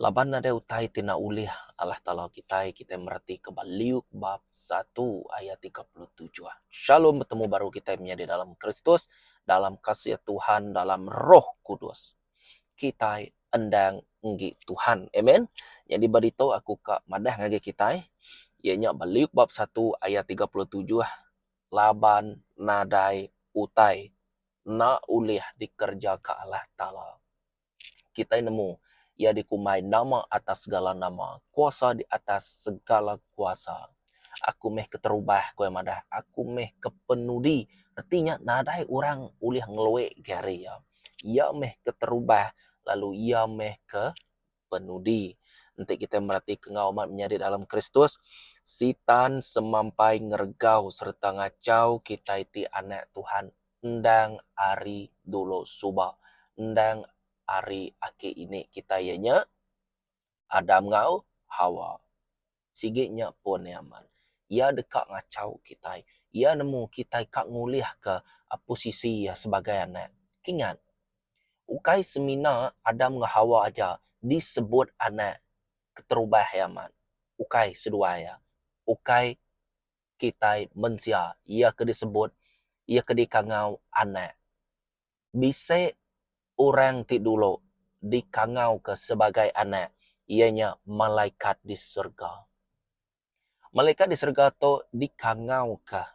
Laban nadai utai ti enda ulih Allah Taala kitai, kitai meretika ba Luke bab satu ayat 37. Shalom betemu baru kitai menyadi dalam Kristus, dalam kasih Tuhan, dalam Roh Kudus. Kitai endang enggi Tuhan. Amen. Nyadi ba ditu aku ka madah ngagai kitai iya nya ba Luke bab satu ayat 37 laban nadai utai enda ulih dikereja ka Allah Taala. Kitai nemu iya dikumbai nama atas segala nama, kuasa di atas segala kuasa. Aku meh keterubah ku iya madah, aku meh kepenudi. Reti nya nadai orang ulih ngelui agi ari iya. Iya meh keterubah lalu iya meh ke penudi. Enti kitai meratika enggau amat menyadi dalam Kristus, Sitan semampai ngeregau sereta ngachau kitai ti anak Tuhan endang ari dulu suba, endang ari aki ini kitai iya nya Adam enggau Hawa. Sigi nya pun iya amat. Iya deka ngachau kitai. Iya nemu kitai ka ngulihka posisi iya sebagai anak. Kingat, ukai semina Adam enggau Hawa aja disebut anak keterubah iya amat. Ukai seduai iya. Ukai kitai mensia iya ke disebut iya ke dikangau anak. Bisi orang ti dulu dikangauka sebagai anak iya nya malaikat di serega. Malaikat di serega tu dikangauka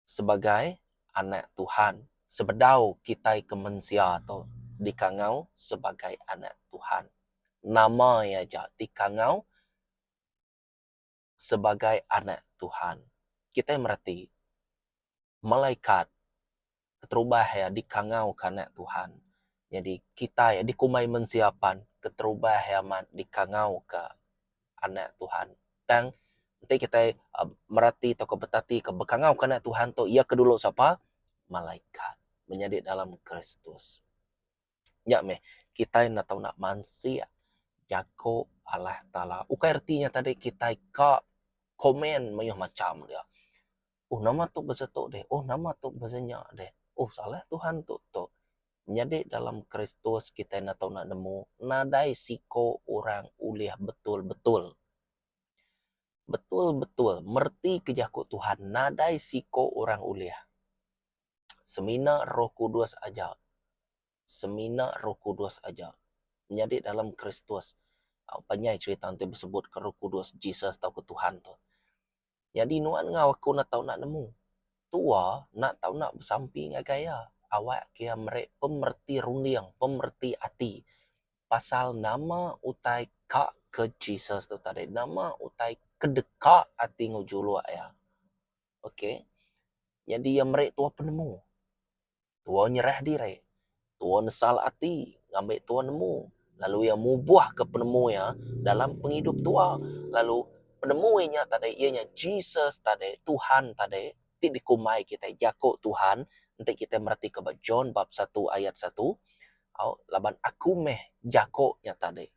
sebagai anak Tuhan sebedau kitai ke mensia tu dikangau sebagai anak Tuhan. Nama iya aja dikangau sebagai anak Tuhan. Kitai mereti, malaikat keterubah iya dikangauka anak Tuhan. Nyadi kitai dikumbai mensia pan keterubah iya amat dikangauka anak Tuhan. Tang enti kitai mereti tauka betatika bekangauka anak Tuhan tu iya ke dulu sapa? Malaikat. Menyadi dalam Kristus. Nya meh kitai enda tau nak mansik jaku Allah Taala. Ukai reti nya tadi kitai ka komen mayuh macam dia. Oh nama tu bese tu deh, oh nama tu bese nya deh. Oh salah Tuhan tu tu. Nyadi dalam Kristus kitai enda tau nak nemu nadai siko orang ulih betul-betul. Betul-betul mereti ke jaku Tuhan nadai siko orang ulih. Semina Roh Kudus aja. Semina Roh Kudus aja. Menyadi dalam Kristus. Panjai cherita enti besebut ke Roh Kudus, Jesus tauka Tuhan tu. Nyadi nuan enggau aku enda tau enda nemu. Tua enda tau enda besampi ngagai iya. Awak ke iya meri pemereti runding, pemereti ati pasal nama utai ka ke Jesus tu tadi. Nama utai ke deka ati enggau juluk iya. Ok. Nyadi iya meri tua penemu. Tua nyerah diri. Tua nesal ati ngambi tua nemu. Lalu iya mubuhka penemu iya dalam pengidup tua. Lalu penemu iya nya tadi iya nya Jesus tadi, Tuhan tadi ti dikumbai kitai jaku Tuhan enti kitai meretika ba John bab satu ayat satu au laban aku meh jaku nya tadi.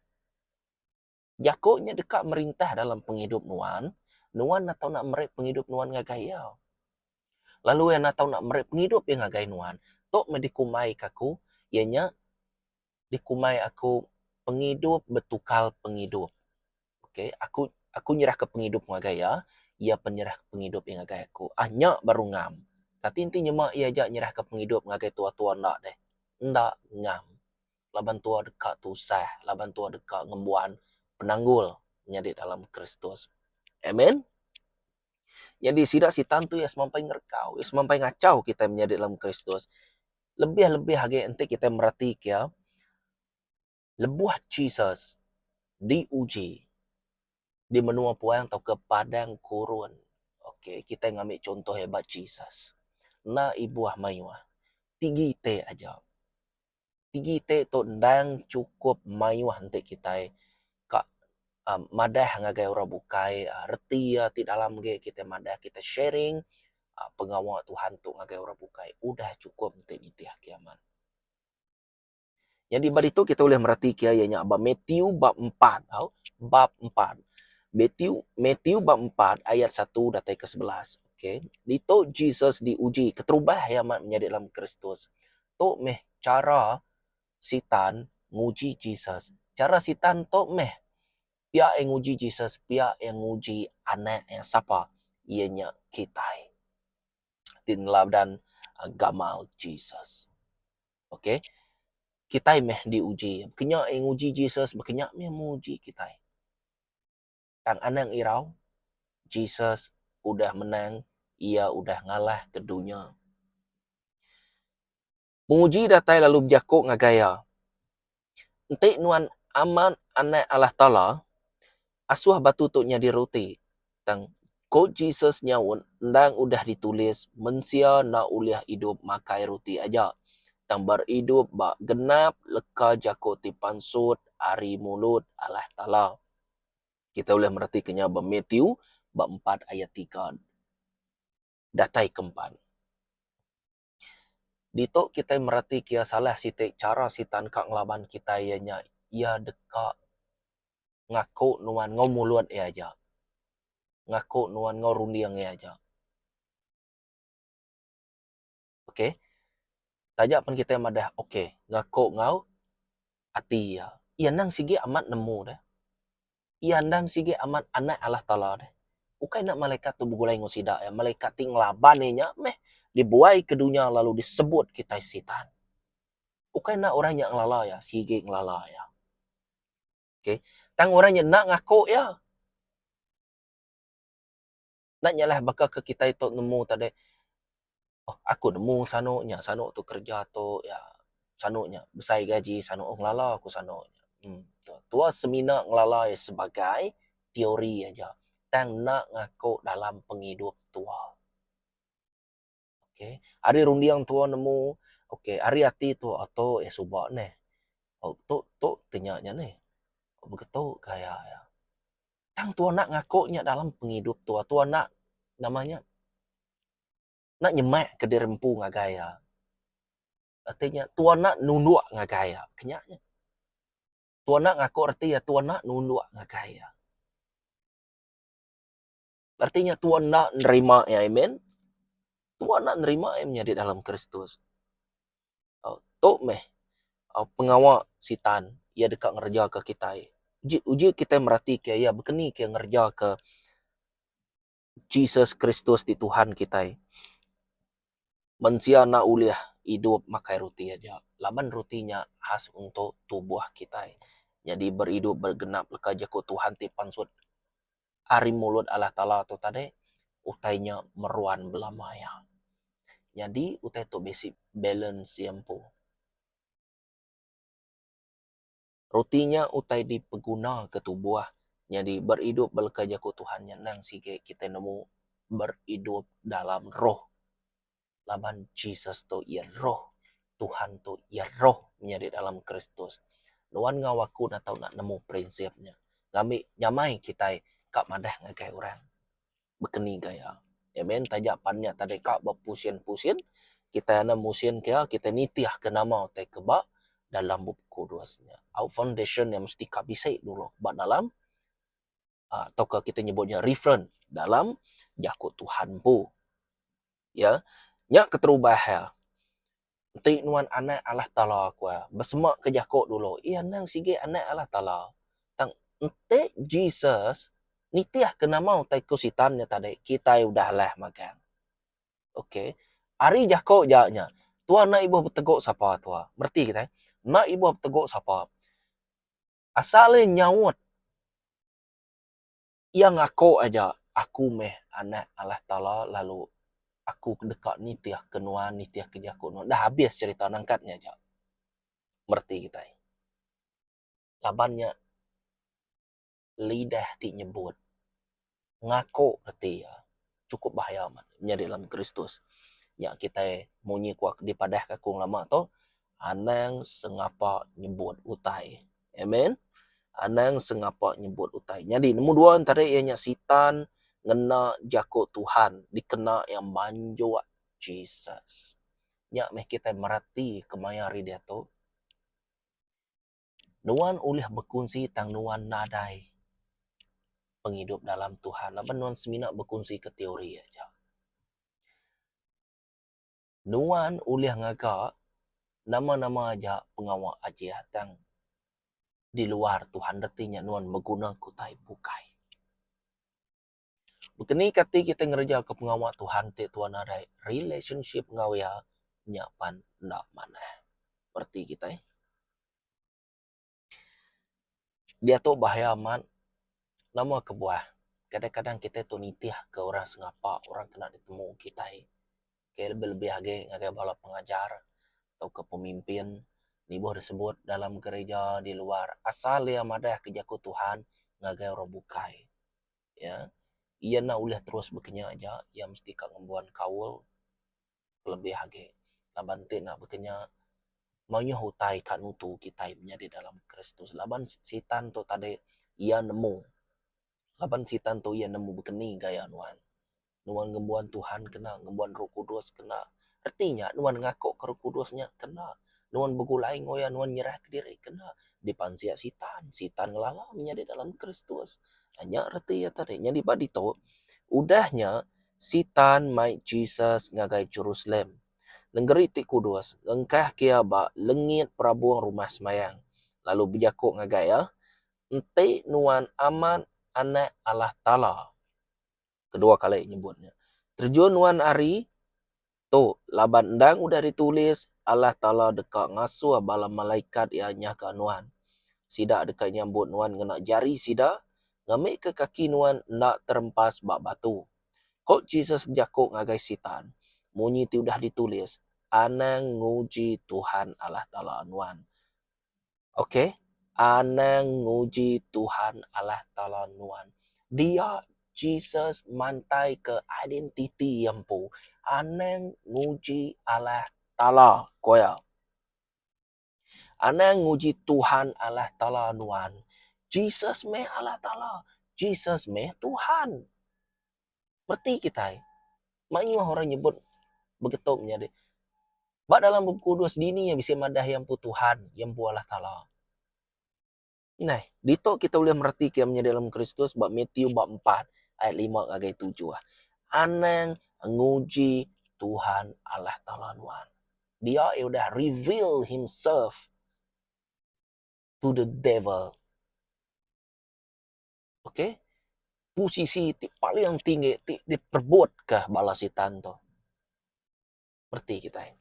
Jaku nya deka merintah dalam pengidup nuan, nuan enda tau nak meri pengidup nuan ngagai iya. Lalu iya enda tau nak meri pengidup iya ngagai nuan. Tu meh dikumbai ka aku, iya nya dikumbai aku pengidup betukal pengidup. Okay, aku aku nyerahka pengidup ngagai iya, iya pen nyerahka pengidup iya ngagai aku. Ah nya baru ngam. Kati enti nyema iya aja nyerahka pengidup ngagai tua-tua enda deh. Enda ngam. laban tua deka tusah, laban tua deka ngembuan penanggul nyadi dalam Kristus. Amen. Nyadi sida sitan tu iya semampai ngerekau, iya semampai ngachau kitai menyadi dalam Kristus. Lebih-lebih agi enti kitai meratika iya, lebuh Jesus diuji di menua puang tauka padang kurun. Okey, kitai ngambi chunto iya ba Jesus. Enda ibuh mayuh, tigi iti aja. Tigi iti tu endang chukup mayuh enti kitai ka madah ngagai orang bukai reti iya ti dalam agi kitai madah kitai sharing pengawa Tuhan tu ngagai orang bukai udah chukup enti nitih kiamat. Nyadi ba ditu kitai ulih mereti ke iya nya ba Matthew bab empat tau bab empat. Matthew Matthew bab empat ayat satu datai ke 11. Okey. Ditu Jesus diuji keterubah iya amat menyadi dalam Kristus. Tu meh chara Sitan nguji Jesus. Chara Sitan tu meh pia iya nguji Jesus, pia iya nguji anak iya sapa? Iya nya kitai ti neladan gamal Jesus. Ok. Kitai meh diuji. Baka nya iya nguji Jesus, baka nya meh nguji kitai. Tang anang irau, Jesus udah menang, iya udah ngalahka dunya. Penguji datai lalu bejaku ngagai iya, Enti nuan amat Anak Allah Taala, asuh batu tu nyadi roti. Tang ku Jesus nyaut, Endang udah ditulis, Mensia enda ulih idup makai roti aja, tang beridup ba genap leka jaku ti pansut ari mulut Allah Taala. Kita ulih meretika nya ba Matthew ba empat ayat tiga datai ke empat. Ditu kitai mereti kia salah siti chara sitan ka ngelaban kitai iya nya iya deka ngaku nuan enggau mulut iya aja. Ngaku nuan enggau runding iya aja. Ok. Taja pen kitai madah ok ngaku enggau ati iya. Iya endang sigi amat nemu deh. Iya endang sigi amat anak Allah Taala deh. Ukai enda malaikat tu begulai enggau sida iya. Malaikat ti ngelaban iya nya meh dibuai ke dunya lalu disebut kitai Sitan. Ukai enda orang nya ngelala iya, sigi ngelala iya. Okay. Tang orang nya enda ngaku iya. Enda nyalah baka ke kitai tu nemu tadi oh aku nemu sanu nya sanu tu kereja tu iya sanu nya besai gaji sanu oh ngelala ku sanu nya em tua semina ngelala iya sebagai teori aja tang enda ngaku dalam pengidup tua. Okay ari runding tua nemu okay ari ati tua tu iya suba neh oh tu tu ti nya nya neh begitu gaya iya. Tang tua enda ngaku nya dalam pengidup tua, tua enda nama nya enda nyemak ke diri empu ngagai iya. Reti nya tua enda nunduk ngagai iya ke nya nya. Tua enda ngaku reti iya tua enda nunduk ngagai iya. Reti nya tua enda nerima iya amen. Tua enda nerima iya menyadi dalam Kristus. Tu meh pengawa sitan iya deka ngereja ke kitai. Uji uji kitai merati ke iya bekeni ke ngereja ke Jesus Kristus ti Tuhan kitai. Mensia enda ulih idup makai ruti aja laban ruti nya khas untuk tubuh kitai. Nyadi beridup begenap leka jaku Tuhan ti pansut ari mulut Allah Taala tu tadi utai nya meruan belama iya. Nyadi utai tu bisi balance iya empu. Roti nya utai dipeguna ke tubuh nyadi beridup ba leka jaku Tuhan nya endang sigi kitai nemu beridup dalam roh. Laban Jesus tu iya roh, Tuhan tu iya roh menyadi dalam Kristus. Nuan enggau aku enda tau nak nemu prinsip nya. Ngambi nyamai kitai ka madah ngagai orang bekeni gaya. Amen taja pan nya tadi ka bepusin-pusin, kitai enda musin ke iya, kitai nitih ke nama utai ke ba dalam bup kudus nya. Au foundation nya mesti ka bisi dulu ba dalam aaa tauka kitai nyebut nya reference dalam jaku Tuhan empu. Ya. Nya keterubah iya. Enti nuan anak Allah Taala ku iya, besema ke jaku dulu, iya endang sigi anak Allah Taala. Tang enti Jesus nitih ke nama utai ku sitan nya tadi, kitai udah alah magang. Ok. Ari jaku ja nya, tua enda ibuh betegu sapa tua. Mereti kitai? Enda ibuh betegu sapa. Asal iya nyaut. Iya ngaku aja, Aku meh Anak Allah Taala lalu aku deka nitihka nuan, nitihka jaku nuan. Dah abis cherita nangkat nya aja. Mereti kitai. Laban nya lidah ti nyebut ngaku reti iya chukup bahaya amat nyadi dalam Kristus. Nya kitai munyi ku dipadahka aku ngelama tu anang sengapa nyebut utai. Amen. Anang sengapa nyebut utai. Nyadi nemu dua entara iya nya Sitan ngena jaku Tuhan dikena iya manjuk Jesus. Nya meh kitai mereti kemaya hari diatu. Nuan ulih bekunsi tang nuan nadai pengidup dalam Tuhan laban nuan semina bekunsi ke teori aja. Nuan ulih ngaga nama-nama aja pengawa ajih tang. Di luar Tuhan reti nya nuan begunaka utai bukai. Baka ni kati kitai ngerejaka pengawa Tuhan ti tuan nadai relationship enggau iya nya pan enda manah. Reti kitai. Diatu bahaya amat nama kebuah kadang-kadang kitai tu nitihka orang sengapa orang kena ditemu kitai ke lebih-lebih agi ngagai bala pengajar tauka pemimpin nibuh disebut dalam gereja di luar asal iya madahka jaku Tuhan ngagai orang bukai. Iya, iya enda ulih terus bekenya aja iya mesti ka ngembuan kaul kelebih agi laban ti enda bekenya mayuh utai ka nutu kitai menyadi dalam Kristus laban sitan tu tadi iya nemu laban sitan tu iya nemu bekeni gaya nuan. Nuan ngembuan Tuhan kena, ngembuan Roh Kudus kena. Reti nya nuan ngaku ke Roh Kudus nya kena. Nuan begulai enggau iya, nuan nyerahka diri kena. Dipansik Sitan, Sitan ngelala menyadi dalam Kristus. Nya reti iya tadi. Nyadi ba ditu, udah nya Sitan mai Jesus ngagai Jerusalem, nengeri ti kudus, ngengkahka iya ba lengit perabung Rumah Sembayang, lalu bejaku ngagai iya, Enti nuan amat Anak Allah Taala, Kedua kali nyebut nya. Terjun nuan ari tu laban endang udah ditulis Allah Taala deka ngasuh bala malaikat Iya nyaga nuan. Sida deka nyambut nuan ngena jari sida ngambika kaki nuan enda terempas ba batu. Ku Jesus bejaku ngagai Sitan, Munyi ti udah ditulis, Anang nguji Tuhan Allah Taala nuan. Ok. Anang nguji Tuhan Allah Taala nuan. Dia Jesus mantaika identiti iya empu. Anang nguji Allah Taala, ku iya. Anang nguji Tuhan Allah Taala nuan. Jesus meh Allah Taala. Jesus meh Tuhan. Reti kitai, mayuh orang nyebut begetu menyadi. Ba dalam Bup Kudus dini iya bisi madah iya empu Tuhan, iya empu Allah Taala. Neh, ditu kita ulih meretika iya menyadi dalam Kristus ba Matthew bab empat ayat lima ngagai tujuh. Anang nguji Tuhan Allah Taala nuan. Dia iya udah reveal himself to the devil. Ok. Posisi ti paling tinggi ti diperebutka bala sitan tu. Reti kitai.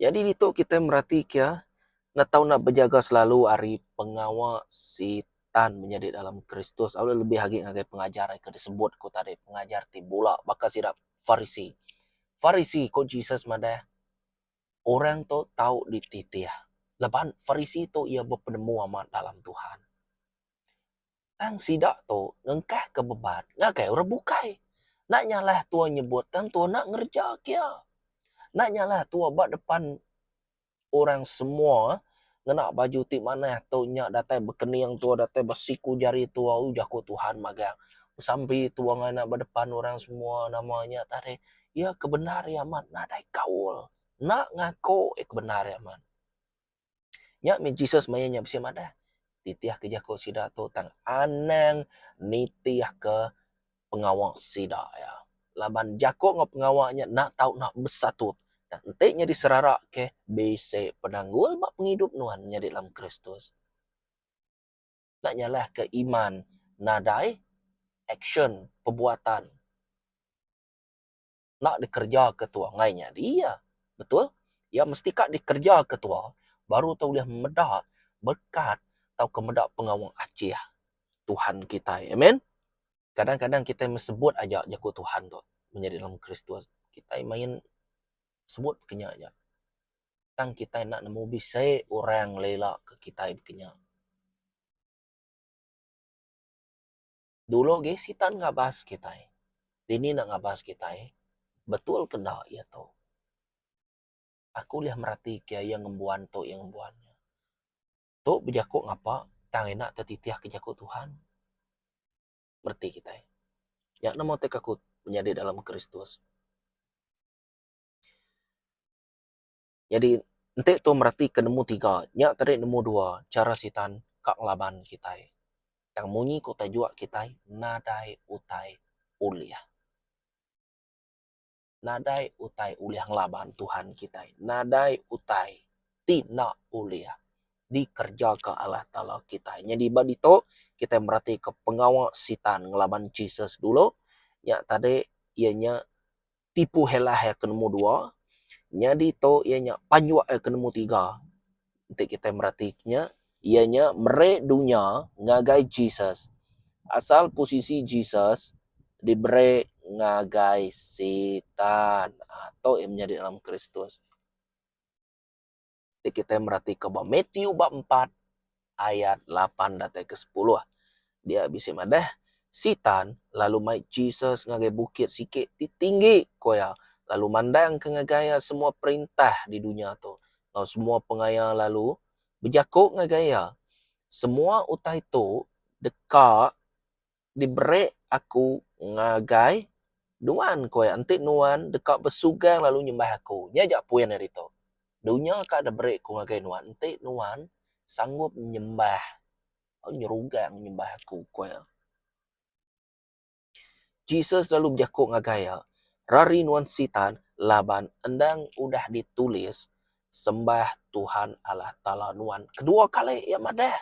Nyadi ditu kitai meratika enda tau enda bejaga selalu ari pengawa sitan menyadi dalam Kristus lalu lebih agi ngagai pengajar ke disebut ku tadi pengajar ti bula baka sida Farisi. Farisi ku Jesus madah Orang tu tau dititih laban Farisi tu iya bepenemu amat dalam Tuhan. Tang sida tu ngengkahka beban ngagai orang bukai. Enda nyalah tua nyebut tang tua enda ngereja kia. Enda nyalah tua ba depan orang semua ngena baju ti manah tu nya datai bekening tua datai besiku jari tua oh jaku Tuhan magang. Besampi tua ngena ba depan orang semua nama nya tadi. Iya ke bendar iya amat nadai kaul. Enda ngaku iya ke bendar iya amat. Nya mih Jesus maya nya bisi madah, Titihka jaku sida tu tang anang nitihka pengawa sida iya. Laban jaku enggau pengawa nya enda tau enda besatup. Tang enti nyadi serara ke bisi penanggul ba pengidup nuan nyadi dalam Kristus. Enda nyalahka iman nadai action perbuatan. Enda dikereja ke tua enggai nyadi iya. Betul? Iya mesti ka dikereja ke tua baru tau ulih meda berkat tauka meda pengawa ajih Tuhan kitai. Amen. Kadang-kadang kitai mesebut aja jaku Tuhan tu menyadi dalam Kristus. Kitai main sebut pekenya aja. Tang kitai enda nemu bisi orang lela ke kitai pekenya. Dulu agi sitan ngabas kitai. Dini enda ngabas kitai, betul ke enda iya tu. Aku ulih meratika iya ngembuan tu iya ngembuan nya. Tu bejaku ngapa tang enda tetitihka jaku Tuhan. Mereti kitai. Nya nama ti aku menyadi dalam Kristus. Nyadi enti tu meratika nemu tiga nya tadi nemu dua chara sitan ka ngelaban kitai. Tang munyi ku tajuk kitai nadai utai ulih. Nadai utai ulih ngelaban Tuhan kitai. Nadai utai ti enda ulih. dikerejaka Allah Taala kitai. Nyadi ba ditu kitai meratika pengawa Sitan ngelaban Jesus dulu nya tadi iya nya tipu helah iya ke nombor dua. Nyadi tu iya nya panjuk iya ke nombor tiga. Enti kitai merati nya iya nya meri dunya ngagai Jesus. Asal posisi Jesus diberi ngagai Sitan. Aaa tu iya menyadi dalam Kristus. Ti kitai meratika ba Matthew bab empat ayat lapan datai ke sepuluh. Dia bisi madah, Sitan lalu mai Jesus ngagai bukit siti ti tinggi, ku iya, lalu mandangka ngagai iya semua perintah di dunya tu enggau semua pengaya lalu bejaku ngagai iya, Semua utai tu deka diberi aku ngagai nuan ku iya enti nuan deka besugang lalu nyembah aku. Nya aja poin iya ditu. Dunya ka diberi ku ngagai nuan enti nuan sanggup nyembah nyerugang nyembah aku ku iya. Jesus lalu bejaku ngagai iya, Rari nuan Sitan laban endang udah ditulis sembah Tuhan Allah Taala nuan. Kedua kali iya madah.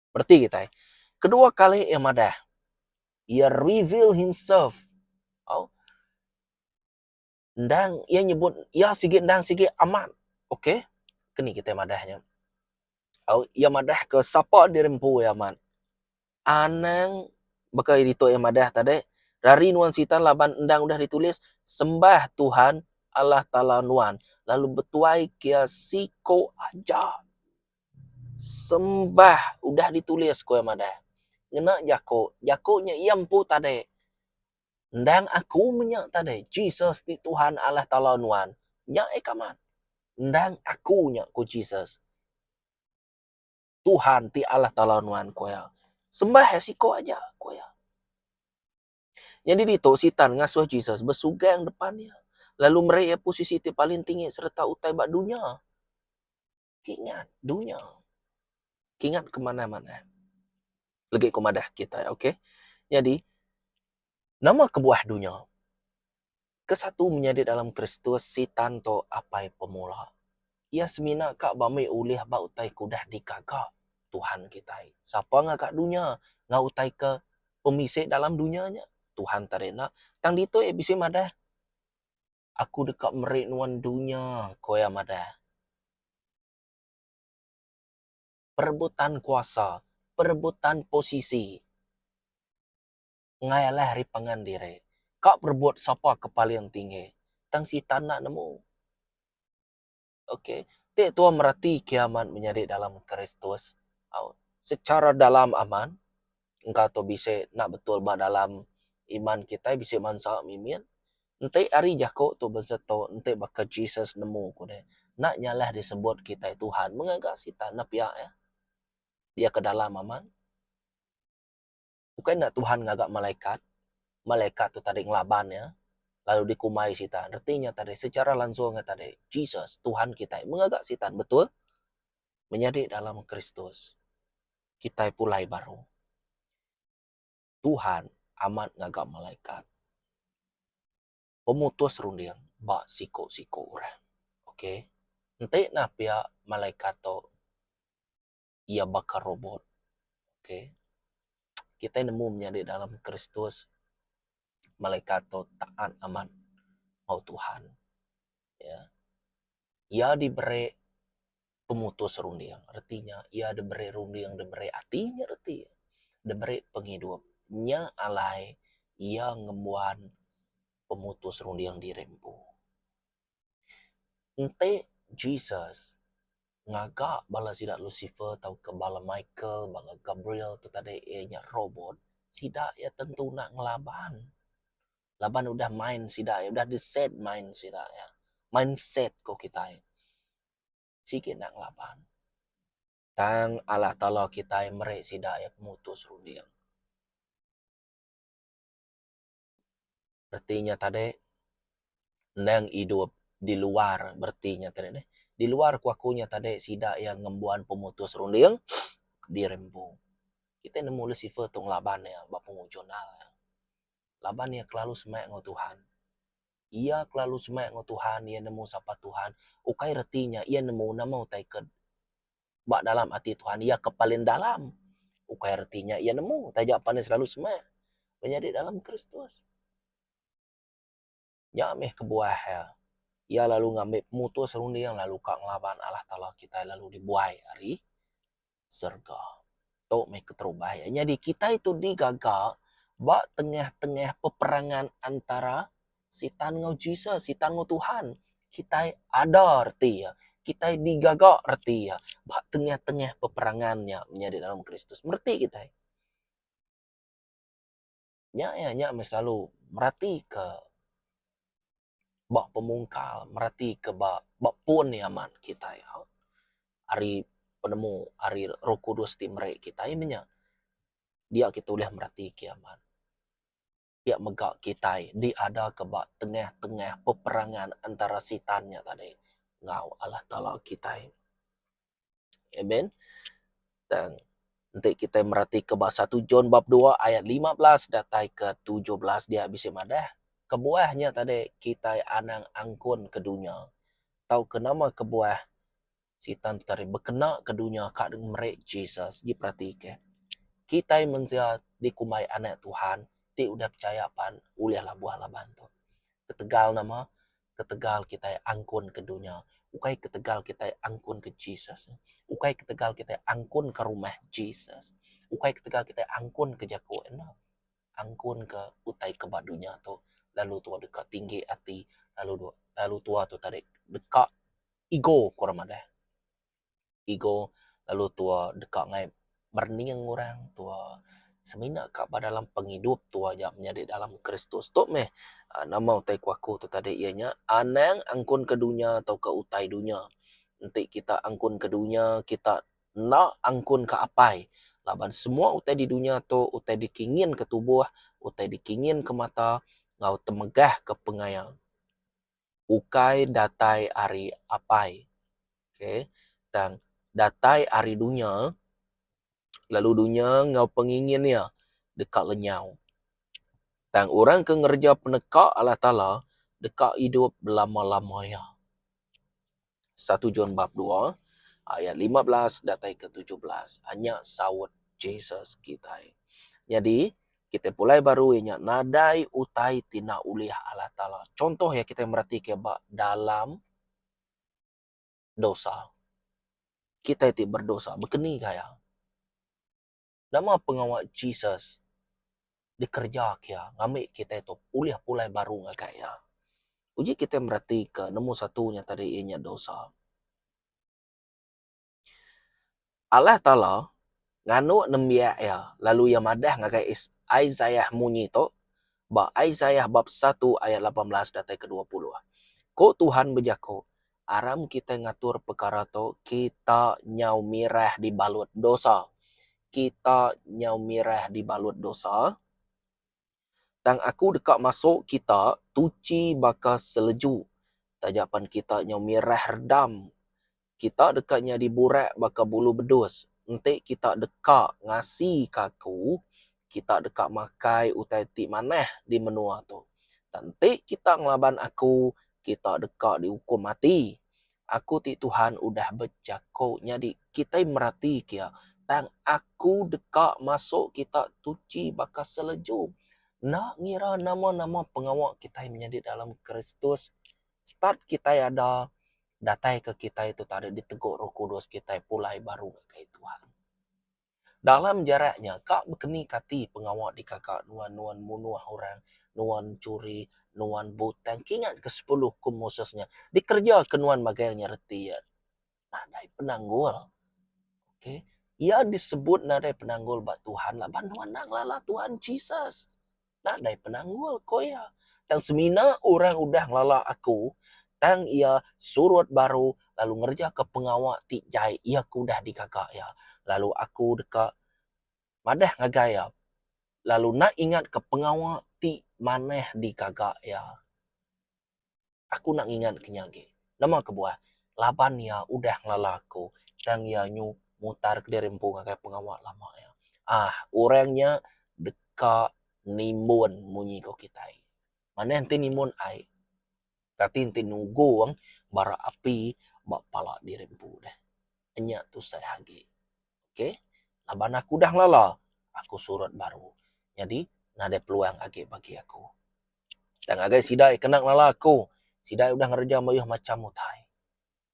Bereti kitai. Kedua kali iya madah, iya reveal himself. Au. Endang iya nyebut iya sigi endang sigi amat. Okey. Keni kitai madah nya. Au, iya madah ke sapa diri empu iya amat. Anang baka ditu iya madah tadi, rari nuan sitan laban endang udah ditulis sembah Tuhan Allah Taala nuan lalu betuai ke iya siko aja. Sembah udah ditulis ku iya madah. Ngena jaku, jaku nya iya empu tadi. Endang aku menya tadi, Jesus ti Tuhan Allah Taala nuan. Nya eh kamat. Endang aku nya ku Jesus. Tuhan ti Allah Taala nuan ku iya. Sembah iya siko aja ku iya. Nyadi ditu Sitan ngasuh Jesus besugang depan iya lalu meri iya posisi ti paling tinggi sereta utai ba dunya. Kingat dunya. Kingat ke manah-manah. Legi ku madah kitai ok. Nyadi nama kebuah dunya? Kesatu menyadi dalam Kristus Sitan tu apai pemula. Iya semina ka bambi ulih ba utai ke udah digaga Tuhan kitai. Sapa ngaga dunya enggau utai ke pemisi dalam dunya nya? Tuhan tadi enda. Tang ditu iya bisi madah aku deka meri nuan dunya, ku iya madah. Perebutan kuasa, perebutan posisi enggai alah ari pangan diri. Ka perebut sapa ke paling tinggi. Tang sitan enda nemu. Ok, ti tua mereti kiamat menyadi dalam Kristus au secara dalam amat engka tu bisi enda betul ba dalam iman kitai bisi bansa mimit enti ari jaku tu besetu enti baka Jesus nemu ku deh enda nyalah disebut kitai Tuhan mengaga sitan ne pia iya. Iya ke dalam amat. Ukai enda Tuhan ngaga malaikat, malaikat tu tadi ngelaban iya lalu dikumbai sitan. Reti nya tadi secara langsung iya tadi Jesus Tuhan kitai mengaga sitan betul? Menyadi dalam Kristus kitai pulai baru. Tuhan amat ngaga malaikat. Pemutus runding ba siku-siku orang. Ok. Enti nah pia malaikat tu iya baka robot. Ok. Kitai nemu menyadi dalam Kristus malaikat tu taat amat enggau Tuhan. Ya. Iya diberi pemutus runding. Reti nya iya diberi runding, diberi ati nya reti iya. Diberi pengidup. Nya alai iya ngembuan pemutus runding diri empu. Enti Jesus ngaga bala sida Lucifer tauka bala Michael, bala Gabriel tu tadi iya nya robot, sida iya tentu enda ngelaban. Laban udah main sida iya, udah di set main sida iya. Mindset ko kitai. Sigi enda ngelaban. Tang Allah Taala kitai meri sida iya pemutus runding. Reti nya tadi endang idup di luar bereti nya tadi neh. Di luar ku aku nya tadi sida iya ngembuan pemutus runding diri empu. Kitai nemu Lucifer tu ngelaban iya ba pengujung hal. Laban iya kelalu semak enggau Tuhan. Iya kelalu semak enggau Tuhan, iya nemu sapa Tuhan. Ukai reti nya iya nemu nama utai ke. Ba dalam ati Tuhan iya ke paling dalam. Ukai reti nya iya nemu taja pan iya selalu semak menyadi dalam Kristus. Nya meh kebuah iya. Iya lalu ngambi pemutus runding lalu ka ngelaban Allah Taala kitai lalu dibuai ari serega. Tu meh keterubah iya. Nyadi kitai tu digaga ba tengah-tengah peperangan antara Sitan enggau Jesus, Sitan enggau Tuhan. Kitai ada reti iya. Kitai digaga reti iya ba tengah-tengah peperangan nya menyadi dalam Kristus. Mereti kitai. Nya iya nya meh selalu meratika ba pemungkal meratika ba ba pun iya amat kitai ari penemu ari roh kudus ti meri kitai meh nya dia kita ulih meratika iya amat. Pia mega kitai diadaka ba tengah-tengah peperangan antara sitan nya tadi enggau Allah Taala kitai. Amen. Tang enti kitai meratika ba satu John bab dua ayat 15 datai ke 17 dia bisi madah kebuah nya tadi kitai anang angkun ke dunya tauka nama kebuah Sitan tu tadi bekena ke dunya ka deka meri Jesus diperatika. Kitai mensia dikumbai anak Tuhan ti udah pechaya pan ulih labuh laban tu. Ketegal nama? Ketegal kitai angkun ke dunya, ukai ketegal kitai angkun ke Jesus, ukai ketegal kitai angkun ke rumah Jesus, ukai ketegal kitai angkun ke jaku enda. Angkun ke utai ke ba dunya tu lalu tua deka tinggi ati lalu lalu tua tu tadi deka ego ku orang madah. Ego lalu tua deka ngai merening orang tua semina ka ba dalam pengidup tua aja menyadi dalam Kristus. Tu meh aaa nama utai ku aku tu tadi iya nya anang angkun ke dunya tauka utai dunya. Enti kita angkun ke dunya kita enda angkun ke apai laban semua utai di dunya tu utai dikingin ke tubuh, utai dikingin ke mata enggau temegah ke pengaya. ukai datai ari apai okay tang datai ari dunya lalu dunya enggau pengingin iya deka lenyau. Tang orang ke ngereja peneka Allah Taala deka idup belama-lama iya. Satu John bab dua ayat 15 datai ke 17 nya saut Jesus kitai. Nyadi kitai pulai baru iya nya nadai utai ti enda ulih Allah Taala. Contoh iya kitai meratika ba dalam dosa. Kitai ti berdosa bekeni gaya. Nama pengawa Jesus dikereja ke iya ngambi kitai tu ulih pulai baru ngagai iya. Uji kitai meratika nombor satu nya tadi iya nya dosa. Allah Taala nganu nembiak Iya lalu Iya madah ngagai Isaiah munyi tu ba Isaiah bab satu ayat 18 datai ke 20. Ku Tuhan bejaku, Aram kitai ngatur pekara tu, kita nyau mirah dibalut dosa. Kita nyau mirah dibalut dosa. Tang aku deka masu kita tuchi baka seleju. Taja pan kita nyau mirah redam, kita deka nyadi burak baka bulu bedus. Enti kita deka ngasika aku, kita deka makai utai ti manah di menua tu. Tang enti kita ngelaban aku, kita deka diukum mati. Aku ti Tuhan udah bejaku nyadi kitai meratika iya, tang aku deka masu kita tuchi baka seleju. Enda ngira nama-nama pengawa kitai menyadi dalam Kristus, start kitai ada datai ke kitai tu tadi ditegu Roh Kudus kitai pulai baru ngagai Tuhan. Dalam jarak nya ka bekeni kati pengawa dikaka nuan nuan munuh orang, nuan enchuri, nuan butang kingat ke sepuluh hukum Moses nya dikereja ke nuan magang nya reti iya nadai penanggul. Okay iya disebut nadai penanggul ba Tuhan laban nuan enda ngelala Tuhan Jesus. Nadai penanggul ko iya. Tang semina orang udah ngelala aku tang iya surut baru lalu ngerejaka pengawa ti jai iya ke udah digaga iya. Lalu aku deka madah ngagai iya lalu enda ingatka pengawa ti manah digaga iya. Aku enda ngingatka nya agi. Nama kebuah? Laban iya udah ngelala aku tang iya nyu mutar kediri empu ngagai pengawa lama iya. Ah, orang nya deka nimbun munyi ko kitai. Manah enti nimbun ai, kati enti nugung bara api ba pala diri empu deh. Nya tusah agi. Ok. Laban aku udah ngelala, aku surut baru. Nyadi, nadai peluang agi bagi aku. Tang ngagai sida iya kena ngelala aku, sida iya udah ngereja mayuh macham utai.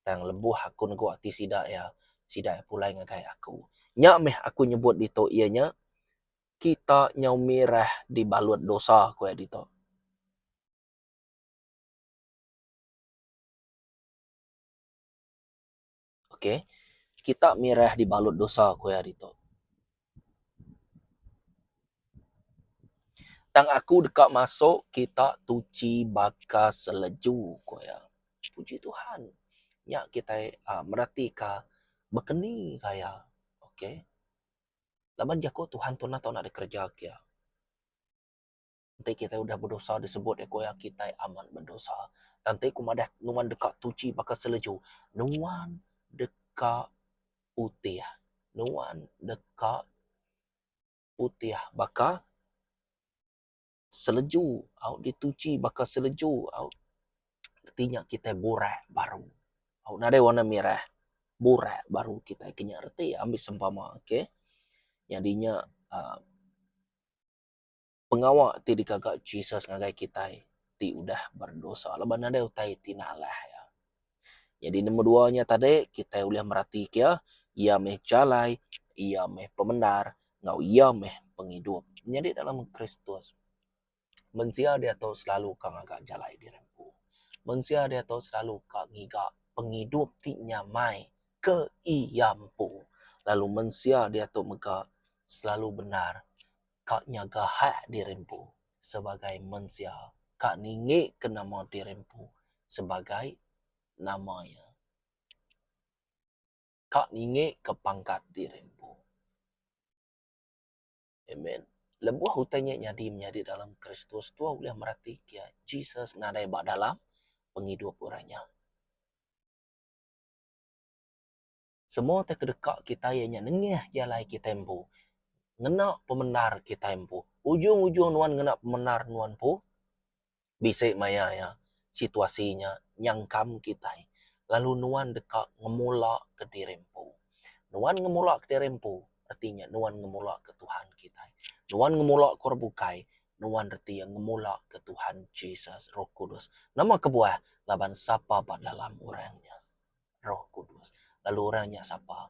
Tang lebuh aku negu ati sida iya, sida iya pulai ngagai aku. Nya meh aku nyebut ditu iya nya, kita nyau mirah dibalut dosa, ku iya ditu. Ok. Kita mirah dibalut dosa ku iya ditu. Tang aku deka masu kita tuchi baka seleju, ku iya. Puji Tuhan. Nya kitai uhh meratika bekeni gaya. Ok. Laban jaku Tuhan tu enda tau nak dikereja kiya. Enti kitai udah bedosa disebut iya ku iya kitai amat bedosa. Tang enti ku madah nuan deka tuchi baka seleju, nuan deka putih. Nuan deka putih baka seleju au dituchi baka seleju au. Reti nya kitai burak baru. Au nadai warna mirah, burak baru kitai ke nya reti ambis sempama okay. Nyadi nya uhh pengawa ti digaga Jesus ngagai kitai ti udah berdosa laban nadai utai ti nalah iya. Nyadi nombor dua nya tadi kitai ulih meratika iya, iya meh jalai, iya meh pemendar enggau iya meh pengidup. Nyadi dalam Kristus mensia diatu selalu ka ngaga jalai diri empu. Mensia diatu selalu ka ngiga pengidup ti nyamai ke iya empu lalu mensia diatu mega selalu bendar ka nyaga hak diri empu sebagai mensia ka ninggi ke nama diri empu sebagai nama iya. Ka ninggi ke pangkat diri empu. Amen. Lebuh utai nya nyadi menyadi dalam Kristus tua ulih mereti ke Jesus nadai ba dalam pengidup orang nya. Semua ti kedeka kitai iya nya nengah jalai kitai empu. Ngena pemendar kitai empu. Ujung-ujung nuan ngena pemendar nuan empu, bisi maya iya situasi nya nyangkam kitai lalu nuan deka ngemula ke diri empu. Nuan ngemula ke diri empu reti nya nuan ngemula ke Tuhan kitai. Nuan ngemula ke orang bukai nuan reti iya ngemula ke Tuhan Jesus Roh Kudus. Nama kebuah? Laban sapa ba dalam orang nya. Roh Kudus. Lalu orang nya sapa?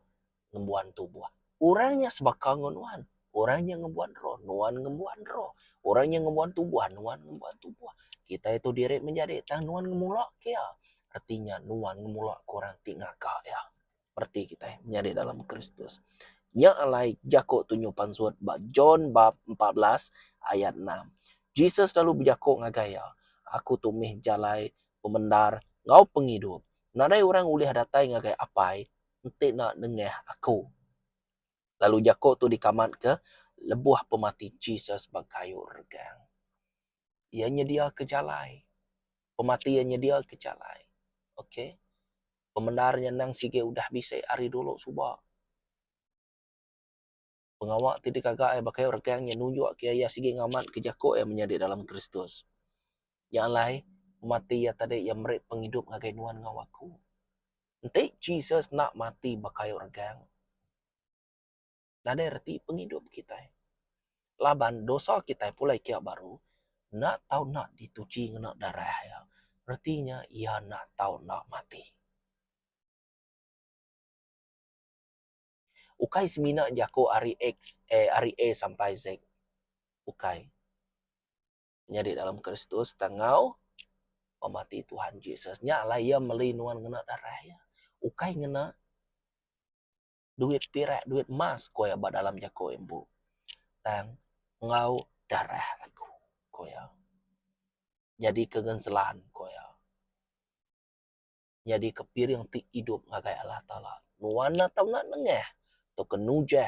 Ngembuan tubuh. Orang nya sebaka enggau nuan. Orang nya ngembuan roh, nuan ngembuan roh. Orang nya ngembuan tubuh, nuan ngembuan tubuh. Kitai tu diri menjadi tang nuan ngemula ke iya. Reti nya nuan ngemula ke orang ti ngaga iya. Reti kitai menyadi dalam Kristus. Nya alai jaku tunyu pansut ba John bab 14 ayat 6. Jesus lalu bejaku ngagai iya, Aku tu mih jalai, pemendar, enggau pengidup. Nadai orang ulih datai ngagai Apai enti enda nengah aku. Lalu jaku tu dikamatka lebuh pemati Jesus ba kayu regang. Iya nyediaka jalai. Pemati iya nyediaka jalai. Okay. Pemendar nya endang sigi udah bisi ari dulu suba. Pengawa ti digaga iya ba kayu regang nya nunjukka iya sigi ngamatka jaku iya menyadi dalam Kristus. Nya alai, pemati iya tadi iya meri pengidup ngagai nuan enggau aku. Enti Jesus enda mati ba kayu regang, nadai reti pengidup kitai. Laban dosa kitai pulai kiya baru, enda tau enda dituchi ngena darah iya. Reti nya iya enda tau enda mati. Ukai semina jaku ari X eh ari A sampai Z. Ukai. Nyadi dalam Kristus tang enggau pemati Tuhan Jesus. Nya alai iya meli nuan ngena darah iya. Ukai ngena duit pirak, duit emas ku iya ba dalam jaku iya empu. Tang enggau darah aku, ku iya. Nyadi ke ngenselan, ku iya. Nyadi ke piring ti idup ngagai Allah Taala. Nuan enda tau enda nengah tauka nujah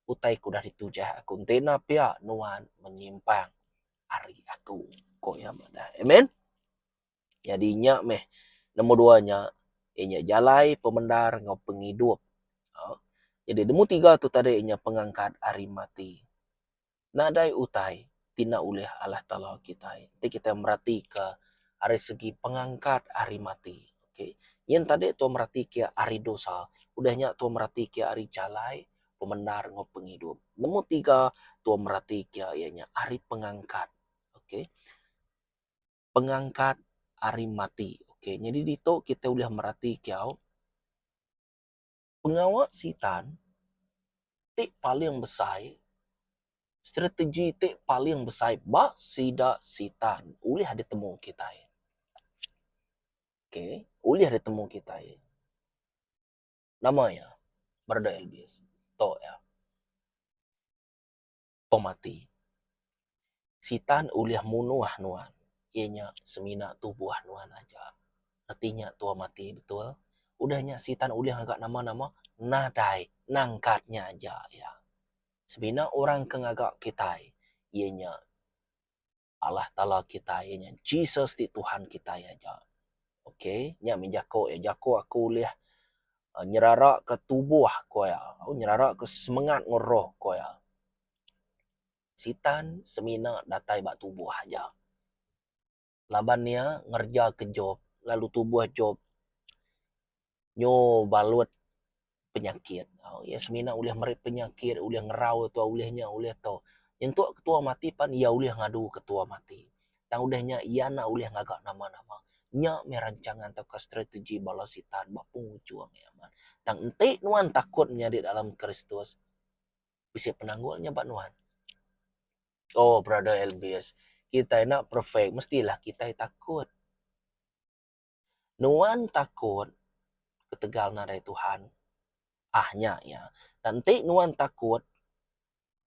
utai ke udah ditujah aku. Enti enda pia nuan menyimpang ari aku, ku iya madah. Amen. Nyadi nya meh nombor dua nya iya nya jalai pemendar enggau pengidup. Jadi nombor tiga tu tadi iya nya pengangkat ari mati. Nadai utai ti enda ulih Allah Taala kitai ti kitai meratika ari segi pengangkat ari mati. Okay. Nyin tadi tu meratika ari dosa. Udah nya tua meratika iya ari jalai pemendar enggau pengidup. Nombor tiga tua meratika iya nya ari pengangkat. Okey. Pengangkat ari mati. Okey, nyadi ditu kitai ulih meratika pengawa sitan ti paling besai strategi ti paling besai ba sida sitan ulih ditemu kitai. Okey, ulih ditemu kitai. Nama iya? Brother Elvis. Tu iya. Pemati. Sitan ulih munuh nuan iya nya semina tubuh nuan aja. Reti nya tua mati betul. Udah nya sitan ulih ngaga nama-nama nadai nangkat nya aja iya. Semina orang ke ngaga kitai iya nya Allah Taala kitai iya nya Jesus ti Tuhan kitai aja. Ok nya mih jako iya jako aku ulih nyerara ke tubuh ku iya nyerara ke semengat enggau roh ku iya. Sitan semina datai ba tubuh aja. Laban iya ngereja ke Job lalu tubuh Job nyu balut penyakit. Iya semina ulih meri penyakit, ulih ngerau tua ulih nya ulih tu. Nyentuk ketua mati pan iya ulih ngadu ketua mati. Tang udah nya iya enda ulih ngaga nama-nama. Nya meh rancangan tauka strategi bala sitan ba pengujung iya. Tang enti nuan takut menyadi dalam Kristus bisi penanggul nya ba nuan. Oh brother Elvis, kitai enda perfect mestilah kitai takut. Nuan takut ketegal nadai Tuhan. Ah nya iya. Tang enti nuan takut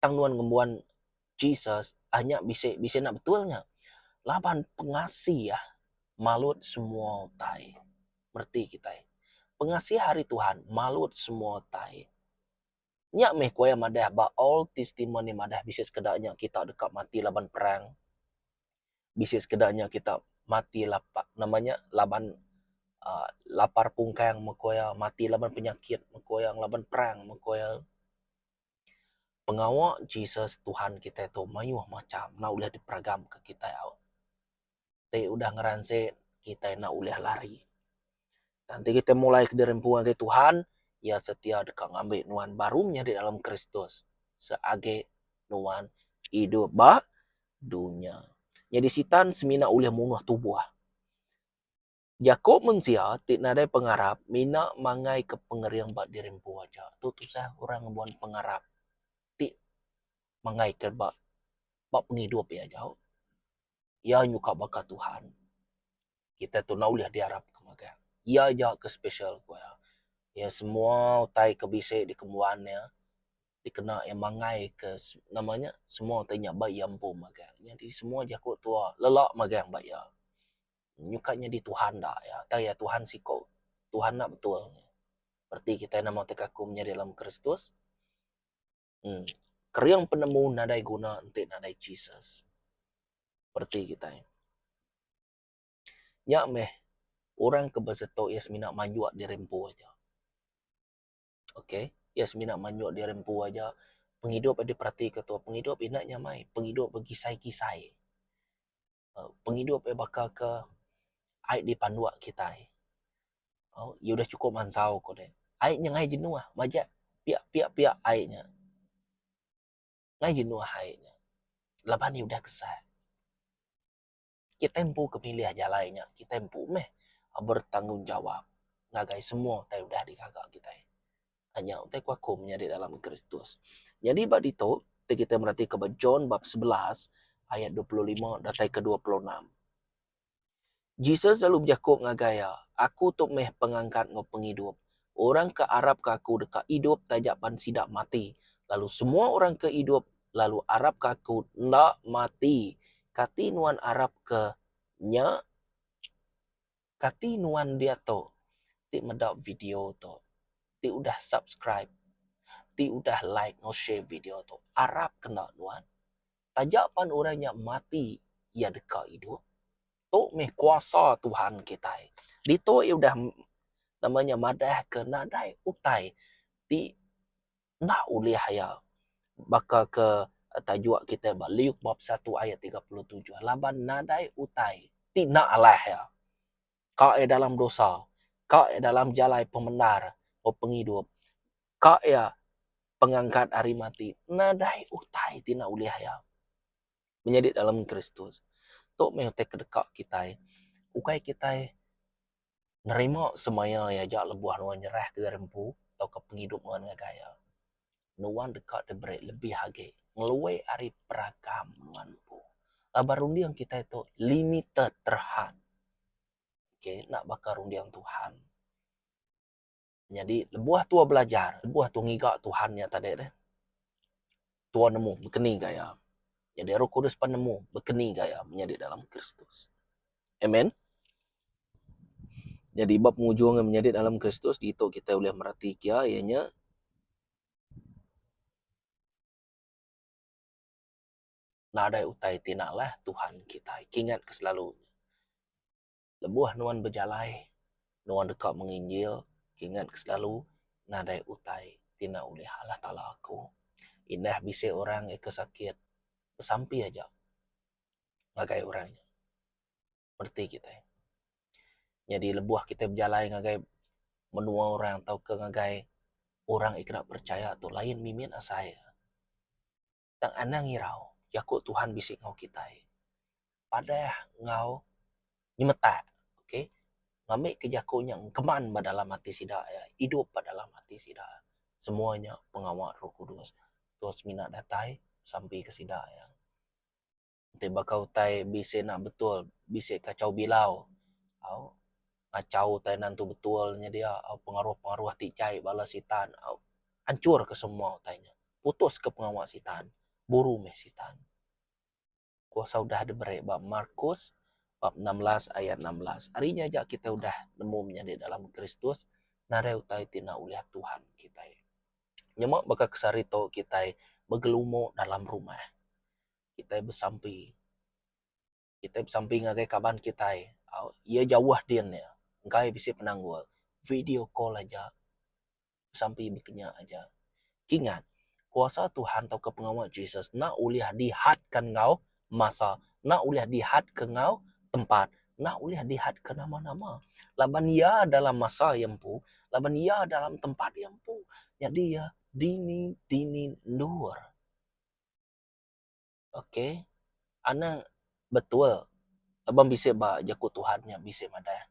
tang nuan ngembuan Jesus, ah nya bisi bisi enda betul nya. Laban pengasih malut semua utai. Mereti kitai. Pengasih ari Tuhan malut semua utai. Nya meh ku iya madah ba Old Testament iya madah bisi sekeda nya kita deka mati laban perang. Bisi sekeda nya kita mati lapa nama nya laban uhh lapar pungkang meh ku iya, mati laban penyakit meh ku iya, laban perang meh ku iya. Pengawa Jesus Tuhan kitai tu mayuh macham enda ulih diperagamka kitai au. Ti udah ngeransi kitai enda ulih lari. Tang enti kitai mulai ke diri empu ngagai Tuhan, Iya setia deka ngambi nuan baru menyadi dalam Kristus seagi nuan idup ba dunya. Nyadi Sitan semina ulih munuh tubuh. Jaku mensia ti nadai pengarap mina mangaika pengering ba diri empu aja. Tu tusah orang ngembuan pengarap ti mangaika ba ba pengidup iya aja. Iya nyuka baka Tuhan. Kitai tu enda ulih diarapka magang. Iya aja ke special ku iya. Iya semua utai ke bisi dikembuan iya dikena iya mangaika nama nya semua utai nya ba iya empu magang. Nyadi semua jaku tua lelak magang ba iya. Nyuka nyadi Tuhan da iya. Tang iya Tuhan siko. Tuhan enda betul. Reti kitai nama ti kaku menyadi dalam Kristus. Em kering penemu nadai guna enti nadai Jesus. Reti kitai. Nya meh orang ke besetu iya semina manjuk diri empu aja. Okay, iya semina manjuk diri empu aja. Pengidup iya diperatika tu, pengidup ina nyamai, pengidup begisai-gisai. Pengidup iya baka ke ai dipanduk kitai. Au iya udah chukup mansau ko deh. Ai nya ngai jenuh majak piak piak piak ai nya. Ngai jenuh ai nya laban iya udah kesal. Kitai empu ke milih jalai nya kitai empu meh bertanggungjawab ngagai semua utai udah digaga kitai. Nya utai ku aku menyadi dalam Kristus. Nyadi ba ditu ti kitai meratika ba John bab 11 ayat 25 datai ke 26. Jesus lalu bejaku ngagai iya, Aku tu meh pengangkat enggau pengidup. Orang ke arapka aku deka idup taja pan sida mati, lalu semua orang ke idup lalu arapka aku enda mati. Kati nuan arapka nya? Kati nuan diatu ti meda video tu, ti udah subscribe, ti udah like enggau share video tu, arapka enda nuan? Taja pan orang nya mati, iya deka idup. Tu meh kuasa Tuhan kitai. Ditu iya udah nama nya madahka nadai utai ti enda ulih iya baka ke tajuk kitai ba Luke bab satu ayat 37 laban nadai utai ti enda alah iya. Ka iya dalam dosa, ka iya dalam jalai pemendar. Enggau pengidup. Ka iya pengangkat ari mati nadai utai ti enda ulih iya. Menyadi dalam Kristus. Tu meh utai ke deka kitai. Ukai kitai nerima semaya iya aja lebuh nuan nyerah ke diri empu tauka pengidup nuan ngagai iya. Nuan deka diberi lebih agi ngelui ari peragam nuan empu. Laban runding kitai tu limited terhad. Okay, enda baka runding Tuhan. Nyadi lebuh tua belajar, lebuh tua ngiga Tuhan nya tadi deh, tua nemu bekeni gaya. Nyadi Roh Kudus pan nemu bekeni gaya menyadi dalam Kristus. Amen. Nyadi ba pengujung menyadi dalam Kristus ditu kitai ulih mereti kia iya nya nadai utai ti nalah Tuhan kitai. Kingat ke selalu. Lebuh nuan bejalai, nuan deka menginjil, kingatka selalu nadai utai ti enda ulih Allah Taala aku. Indah bisi orang ke sakit, besampi aja ngagai orang nya. Reti kitai. Nyadi lebuh kitai bejalai ngagai menua orang tauka ngagai orang ke enda percaya tu lain mimit asai. Tang anang irau, jaku Tuhan bisi enggau kitai. Padah enggau nyemetak okay ngambika jaku nya engkeman ba dalam ati sida iya, idup ba dalam ati sida. Semua nya pengawa Roh Kudus. Tuhan semina datai besampi ke sida iya. Enti baka utai bisi enda betul, bisi kachau bilau au ngachau utai nan tu betul nya dia au pengaruh-pengaruh ti jai bala sitan au anchur ke semua utai nya. Putus ke pengawa sitan, buru meh sitan. Kuasa udah diberi ba Markus bab 16 ayat 16. Ari nya aja kitai udah nemu menyadi dalam Kristus nadai utai ti enda ulih Tuhan kitai. Nyema baka ke sehari tu kitai begelumu dalam rumah. Kitai besampi. Kitai besampi ngagai kaban kitai au iya jauh din iya engkai bisi penanggul video call aja. Besampi bekenya aja. Kingat, kuasa Tuhan tauka pengawa Jesus enda ulih dihadka enggau masa, enda ulih dihadka enggau tempat, enda ulih dihadka nama-nama. Laban iya dalam masa iya empu, laban iya dalam tempat iya empu. Nyadi iya dini-dini endur. Okay, anang betul laban bisi ba jaku Tuhan nya bisi madah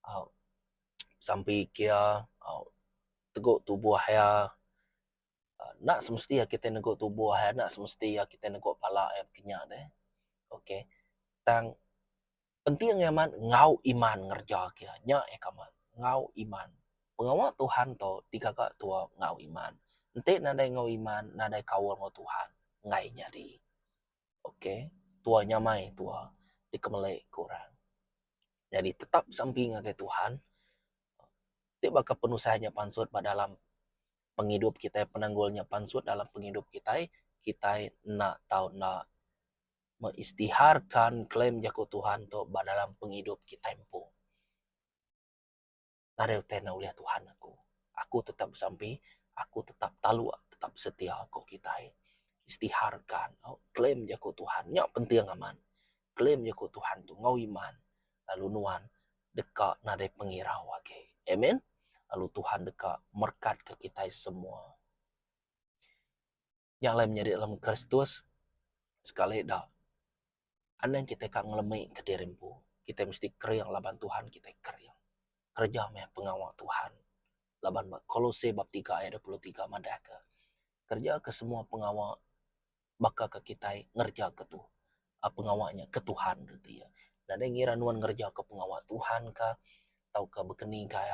au sampi kia au tegu tubuh iya enda semesti kitai negu tubuh iya enda semesti kitai negu pala iya kinya deh. Okay tang Penting amat enggau iman ngereja ke nya iya ke amat enggau iman. Pengawa Tuhan tu digaga tua enggau iman. Enti nadai enggau iman nadai kaul enggau Tuhan enggai nyadi. Ok tua nyamai tua dikemeli ke orang. Nyadi tetap besampi ngagai Tuhan ti baka penusah nya pansut ba dalam pengidup kitai penanggul nya pansut dalam pengidup kitai, kitai enda tau enda mengisytiharkan klaim jaku Tuhan tu ba dalam pengidup kitai empu. Nadai utai enda ulih Tuhan aku. Aku tetap besampi, aku tetap taluk, tetap setia ku kitai. Isytiharkan klaim jaku Tuhan nya penting amat. Klaim jaku Tuhan tu enggau iman lalu nuan deka nadai pengirau agi. Amen. Lalu Tuhan deka merekatka kitai semua. Nya alai menyadi dalam Kristus sekali da anang kitai ka ngelemi ke diri empu. Kitai mesti kering laban Tuhan kitai kering. Kereja meh pengawa Tuhan laban ba Kolose bab tiga ayat 23 madah ke kereja ke semua pengawa baka ke kitai ngereja ke tu pengawa nya ke Tuhan reti iya. Nadai ngira nuan ngereja ke pengawa Tuhan ka tauka bekeni ka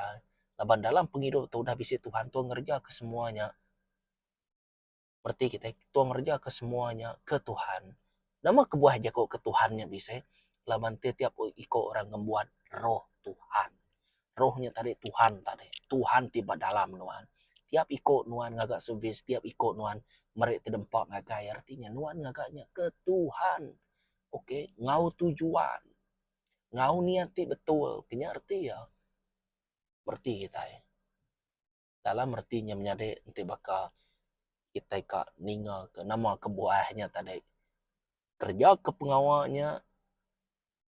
laban dalam pengidup tu udah bisi Tuhan tu ngereja ke semua nya. Reti kitai tua ngereja ke semua nya ke Tuhan. Nama kebuah jaku ke Tuhan nya bisi? Laban tiap-tiap iko orang ngembuan roh Tuhan. Roh nya tadi Tuhan tadi. Tuhan ti ba dalam nuan. Tiap iko nuan ngaga servis, tiap iko nuan meri tedempa ngagai reti nya nuan ngaga nya ke Tuhan. Okay, enggau tujuan, enggau niat ti betul. Ke nya reti iya. Reti kitai. Dalam reti nya menyadi enti baka kitai ka ninga ke nama kebuah nya tadi kereja ke pengawa nya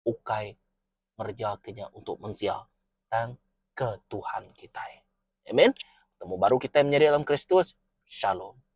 ukai ngereja ke nya untuk mensia tang ke Tuhan kitai. Amen. Temu baru kitai menyadi dalam Kristus. Shalom.